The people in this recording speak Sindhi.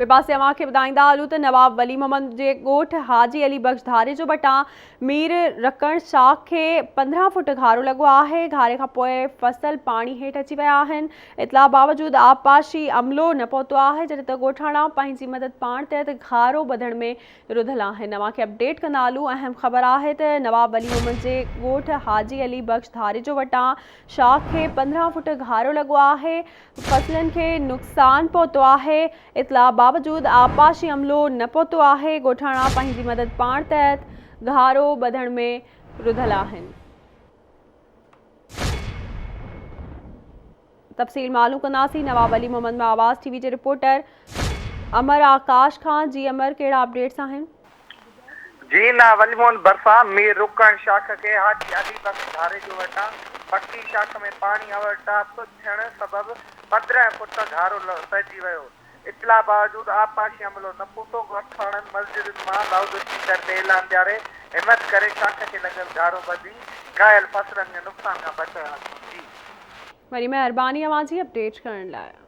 ٻئي پاسي اوهان کي ٻڌائيندا هلون ته نواب ولي محمد جي ڳوٺ حاجي علي بخش ڌاريجو وٽان مير رڪڻ شاخ کي 15 فوٽ گهارو لڳو آهي، گهاري کان پوء فصل پاڻي هيٺ اچي ويا آهن، اطلاع باوجود آبپاشي عملو نه پهتو آهي، جڏهن ته ڳوٺاڻا پنهنجي مدد پاڻ تحت گهارو ٻڌڻ ۾ رڌل آهن. اوهان کي اپڊيٽ ڪندا هلون اهم خبر آهي ته نواب ولي محمد جي ڳوٺ حاجي علي بخش ڌاريجو وٽان شاخ کي 15 فوٽ گهارو لڳو آهي، فصلن کي نقصان پهتو آهي، اطلاع باوجود آبپاشي عملو نه پهتو آهي، ڳوٺاڻا پنهنجي مدد پاڻ تحت گهارو ٻڌڻ ۾ رڌل آهن. تفصيل معلوم ڪنداسين نواب علي محمد مان آواز ٽي وي جي رپورٽر امر آڪاش کان جي امر ڪهڙا اپڊيٽس آهن. جي نه وليمون ڀرسان مير رڪڻ شاخ کي حاجي علي بخش ڌاريجو وٽان پڪي شاخ ۾ پاڻي اوور ٽاپ ٿيڻ سبب 15 فوٽ گهارو پئجي ويو. اطلاع باوجود آبپاشي عملو نه پهتو، ڳوٺاڻن مسجدن مان لائوڊ اسپيڪر تي اعلان ڏياري همت ڪري شاخ کي لڳل گهارو ٻڌي گهايل فصلن کي نقصان کان بچايو. جي. وڏي مهرباني اوهان جي اپڊيٽ ڪرڻ لاء.